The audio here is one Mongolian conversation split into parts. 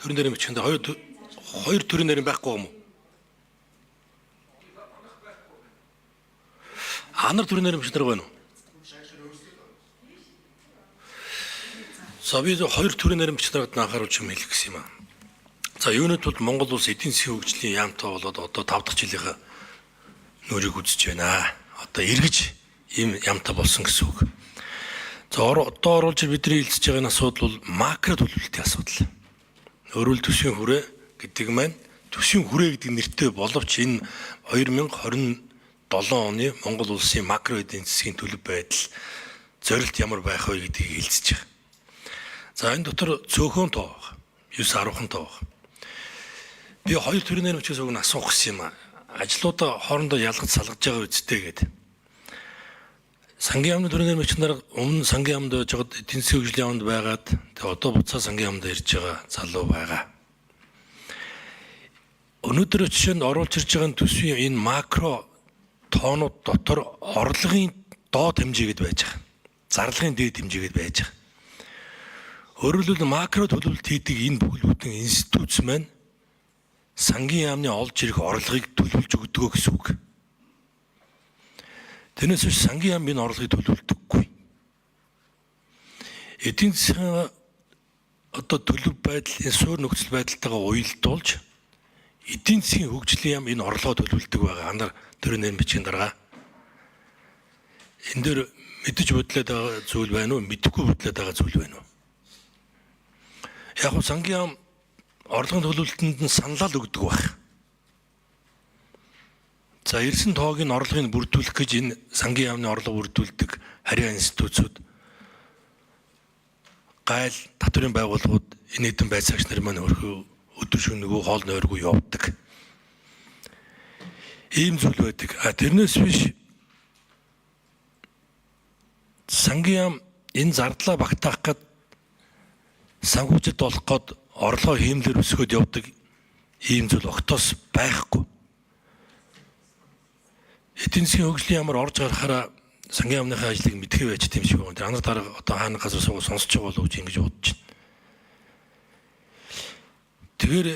Төрийн нэрийн бичгэнд хоёр төрийн нэрийн байхгүй юм уу? Анар төрийн нэрийн бичгээр байна уу? За, би хоёр төрийн нэрийн бичгээр анхааруулж юм хэлэх гэсэн юм аа. За, юуны тулд Монгол улс эдийн засгийн хөгжлийн яамтай болоод одоо 5 дахь жилийнхээ нүрийг үзэж байна. Одоо эргэж ийм ямтай болсон гэсэн үг. За, одоо оруулж бидний хэлцэж байгаа энэ асуудал бол макро төлөвлөлтийн асуудал. Өөрөөр төсвийн хүрээ гэдэг маань төсвийн хүрээ гэдэг нэртэй боловч энэ 2027 оны Монгол улсын макро эдийн засгийн төлөв байдал зорилт ямар байх вэ гэдгийг хэлцэж байгаа. За, энэ дотор цөөхөн тоо байгаа. 9 10-хан тоо байгаа. Би хоёр төрлийн нэр бичгээс өгн асуух гэсэн юм аа. Ажлуудаа хоорондоо ялгаж салгаж байгаа үсттэй гэдэг. Сангийн яамны төрийн нэр бичгэн дарга өмнө сангийн яамд байж байгаад эдийн засгийн хөгжлийн яамд байгаад тэгээ одоо буцаа сангийн яамд ирж байгаа залуу байгаа. Өнөөдөр жишээ нь оруулж ирж байгаа төсвийн энэ макро тоонууд дотор орлогын доод хэмжээгэд байж байгаа. Зарлагын дээд хэмжээгэд байж байгаа. Өөрөөр хэлбэл макро төлөвлөлт хийдэг энэ бүхэл бүтэн институт маань сангийн яамны олж ирэх орлогыг төлөвлөж өгдөг гэсэн үг. Тэрнээс биш сангийн яам энэ орлогыг төлөвлөдөггүй. Эдийн засгийн одоо төлөв байдал, энэ суур нөхцөл байдалтайгаа уялдуулж эдийн засгийн хөгжлийн яам энэ орлогоо төлөвлөдөг байгаа. Анар төрийн нэр бичгийн дарга. Энэ дээр мэдэж бодлоод байгаа зүйл байна уу? Мэдэхгүй бодлоод байгаа зүйл байна уу? Яг нь сангийн яам орлогын төлөвлөлтөнд нь саналал өгдөг байх. За, ирсэн тоог нь орлогыг бүрдүүлэх гэж энэ сангийн яамны орлого бүрдүүлдэг харьяа институтууд гайл татврын байгууллагууд энэ хэдэн байцаагч нар маань өрхөө өдөр шөнөгөө хоол нойргүй явдаг. Ийм зүйл байдаг. А тэрнээс биш сангийн яам энэ зардлаа багтаах гээд санхүүжилт болох гээд орлогоо хиймлэр өсгөөд явдаг ийм зүйл огтоос байхгүй. Эдийн засгийн хөгжлийн ямар орж гарахаараа сангийн яамныхаа ажлыг мэдхээ байж тийм шиг байна. Тэр анар дарга одоо хаана газар суугаа сонсож байгаа болов уу гэж ингэж бодож байна. Тэгэхээр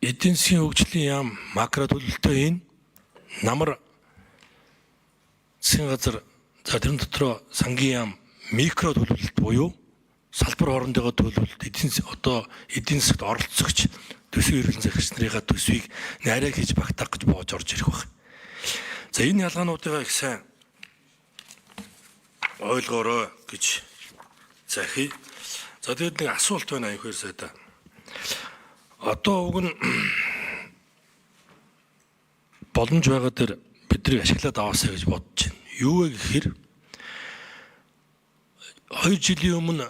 эдийн засгийн хөгжлийн яам макро төлөвлөлтөө энэ намар засгийн газар, за тэрэн дотроо сангийн яам микро төлөвлөлт буюу салбар хоорондынхоо төлөвлөлт, эдийн одоо эдийн засагт оролцогч төсвийн эрхлэн захирагч нарынхаа төсвийг нарай хийж багтаах гэж боож орж ирэх байх. За, энэ ялгаануудыгаа их сайн ойлгоорой гэж захий. За, тэгэд нэг асуулт байна, аюу сайдаа. Одоо уг нь боломж байгаа дээр биднийг ашиглаад аваасаа гэж бодож байна. Юу вэ гэхээр 2 жилийн өмнө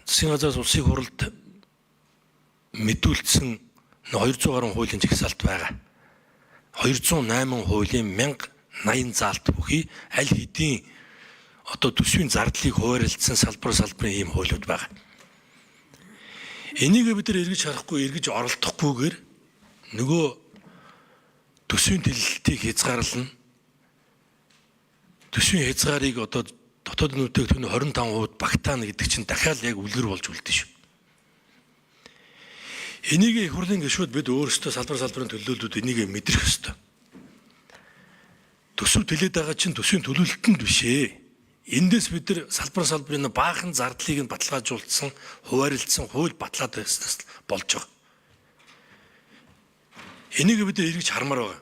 засгийн газраас улсын хурлд мэдүүлсэн 200 гаруй хуулийн жагсаалт байгаа. 208 хуулийн 1080 заалт бүхий аль хэдийн одоо төсвийн зардлыг хуваарлцсан салбар салбарын ийм хуулиуд байгаа. Энийг бид нар эргэж харахгүй, эргэж оролдохгүйгээр нөгөө төсвийн төлөлтийг хязгаарлана. Төсвийн хязгаарыг одоо дотоод нүтэйг 25% багтаана гэдэг чинь дахиад яг үлгэр болж үлдэн шүү. Энийг их хурлын гишүүд бид өөрсдөө салбар салбарын төлөөллүүд энийг мэдрэх ёстой. Төсөв төлөөд байгаа чинь төсвийн төлөвлөлтөнд биш ээ. Эндээс бид нар салбар салбарын баахан зардлыг нь баталгаажуулсан, хуваарлцсан хууль батлаад байснаас болж байгаа. Энийг бид нар эргэж хармаар байгаа.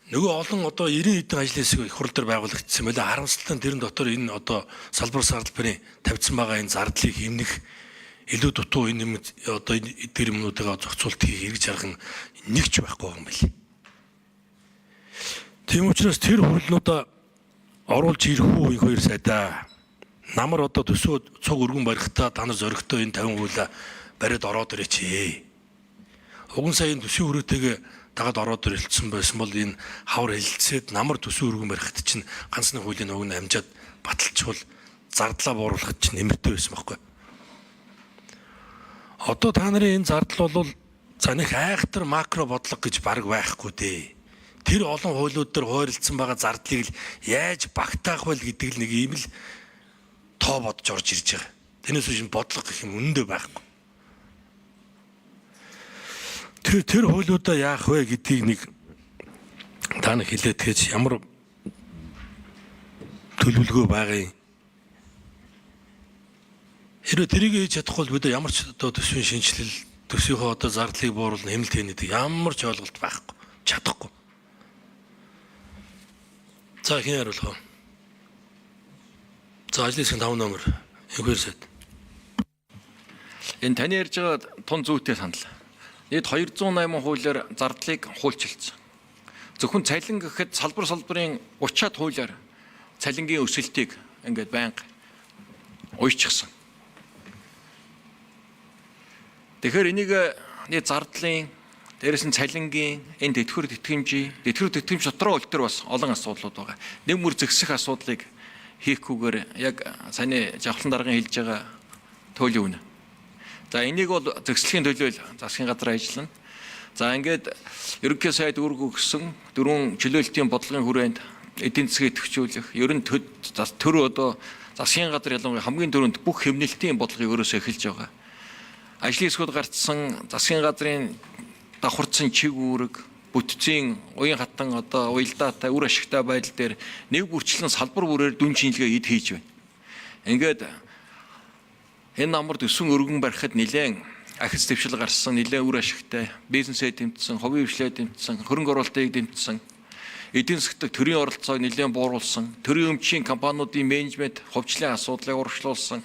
Нөгөө олон одоо 90 хэдэн ажлын хэсэг их хурл дээр байгуулагдсан байлаа. Харамсалтай нь тэрэн дотор энэ одоо салбар салбарын тавьсан байгаа энэ зардлыг хэмнэх илүү дутуу энэ юм одоо эдгээр юмнуудыгаа зохицуулт хийх эргэж харах нь нэг ч байхгүй юм байна. Тийм учраас тэр хурлнуудаа оруулж ирэх үү, их хоёр сайдаа. Намар одоо төсөө цуг өргөн барихтаа та нар зоригтой энэ 50 хуулиа бариад ороод ирээч. Уган сая энэ төсвийн хүрээтэйгээ дагаад ороод ирэлцсэн байсан бол энэ хавар хэлэлцээд намар төсвийн өргөн барихт чинь ганц нэг хуулийн уг нь амжаад баталчихвал зардлаа бууруулахад чинь нэмэртэй байсан байхгүй. Одоо та нарын энэ зардал бол за нэг айхтар макро бодлого гэж баг байхгүй дээ. Тэр олон хуулиуд дээр хойролцсон байгаа зардлыг л яаж багтаах вэ гэдэг л нэг ийм л тоо бодож орж ирж байгаа. Тэрнээс биш бодлого гэх юм үнэндээ байхгүй. Тэгэхээр тэр хуулиудаа яах вэ гэдгийг нэг та нар хэлээд тэгэж ямар төлөвлөгөө байгаа юм. Хэрвээ тэрийг хийж чадахгүй бол бид ямар ч одоо төсвийн шинэчлэл, төсвийнхөө одоо зардлыг бууруулна, хэмнэлт хийнэ гэдэг ямар ч ойлголт байхгүй, чадахгүй. За хэн хариулах вэ? За ажлын хэсгийн 5 номер. Энхээр сайд. Энэ таны ярьж байгаа тун зүйтэй санал. Нийт 208 хуулиар зардлыг хуульчилсан. Зөвхөн цалин гэхэд салбар салбарын 30-аад хуулиар цалингийн өсөлтийг ингээд байнга уйчихсан. Тэгэхээр энийг нийт зардлын, дээрээс нь цалингийн, энэ тэтгэвэр тэтгэмжийн, тэтгэвэр тэтгэмж дотроо өлтөр бас олон асуудлууд байгаа. Нэг мөр зэгсэх асуудлыг хийхгүйгээр яг саяны Жавхлан даргын хэлж байгаа туйлын үнэ. За энийг бол зэгслэхийн төлөө засгийн газар ажиллана. За ингээд ерөнхий сайд үүрэг өгсөн дөрвөн чөлөөлтийн бодлогын хүрээнд эдийн засгийг идэвхжүүлэх, ер нь төр одоо засгийн газар ялангуяа хамгийн түрүүнд бүх хэмнэлтийн бодлогыг өөрөөсөө эхэлж байгаа. Ажлын хэсгүүд гарцсан засгийн газрын давхарцсан чиг үүрэг, бүтцийн уян хатан одоо уялдаатай үр ашигтай байдал дээр нэг бүрчлэн салбар бүрээр дүн шинжилгээ эд хийж байна. Ингээд энэ намар төсвөн өргөн барихад нэлээд ахиц дэвшил гарсан, нэлээд үр ашигтай, бизнесээ дэмжсэн, хувийн хвшлээ дэмжсэн, хөрөнгө оруулалтыг дэмжсэн, эдийн засгт төрийн оролцоог нэлээд бууруулсан, төрийн өмчийн компаниудын менежмент, хувьчлалын асуудлыг урагшлуулсан.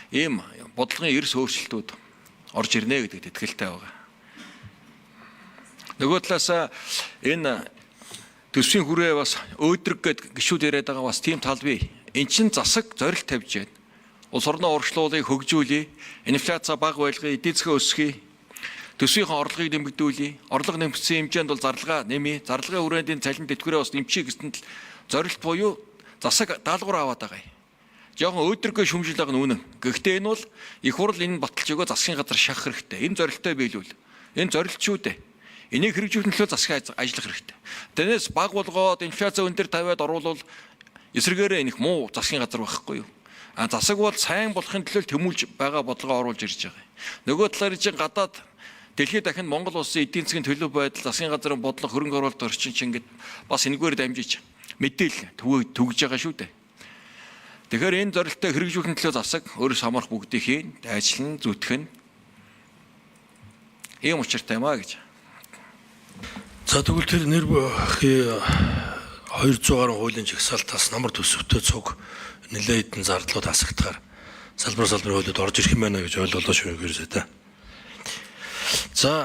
Ийм бодлогын эрс өөрчлөлтүүд орж ирнэ гэдэгт итгэлтэй байгаа. Нөгөө талаас энэ төсвийн хүрээ бас өөдрөг гээд гишүүд яриад байгаа бас тийм тал бий. Эн чинь засаг зорилт тавьж байна. Улс орноо урагшлуулъя, хөгжүүлье, инфляци бага байлгая, эдийн засгаа өсгөе, төсвийнхээ орлогыг нэмэгдүүлье. Орлого нэмэгдсэн хэмжээнд бол зарлага нэмье. Зарлагын хүрээнд энэ цалин тэтгэврээ бас нэмчихье гэсэн л зорилт буюу засаг даалгавар аваад байгаа юм. Жохон өөдрөгөө шүмжил байгаа нь үнэн. Гэхдээ энэ бол их хурл энэ баталж өгөө засгийн газар шахах хэрэгтэй. Энэ зорилттой биелүүл. Энэ зорилт шүү дээ. Энийг хэрэгжүүлэх төлөө засгийн ажиллах хэрэгтэй. Тэрнээс баг болгоод инфляци өндөр тавиад оруулвал эсрэгээрээ энэх муу засгийн газар байхгүй юу? А засаг бол сайн болохын төлөө тэмүүлж байгаа бодлогоо оруулж ирж байгаа. Нөгөө талаар чинь гадаад дэлхийд дахинд Монгол улсын эдийн засгийн төлөв байдал, засгийн газрын бодлого, хөрөнгө оруулалт орчин чинь ингээд бас энэгээр дамжиж мэдээлэл түгэж байгаа шүү дээ. Тэгэхээр энэ зорилттой хэрэгжүүлэхин төлөө засаг өөрөөс хамаарах бүгдийг хийн, дайчлан, зүтгэн. Ийм учиртай юм а гэж. За тэгвэл тэр нэр 200 гаруй хуулийн жагсаалтаас намар төсөвтэй цуг нэлээд хэдэн зардлууд асагтахаар салбар салбарын хуулиуд орж ирэх юм байна гэж ойлголоо шүү гэрсээ та. За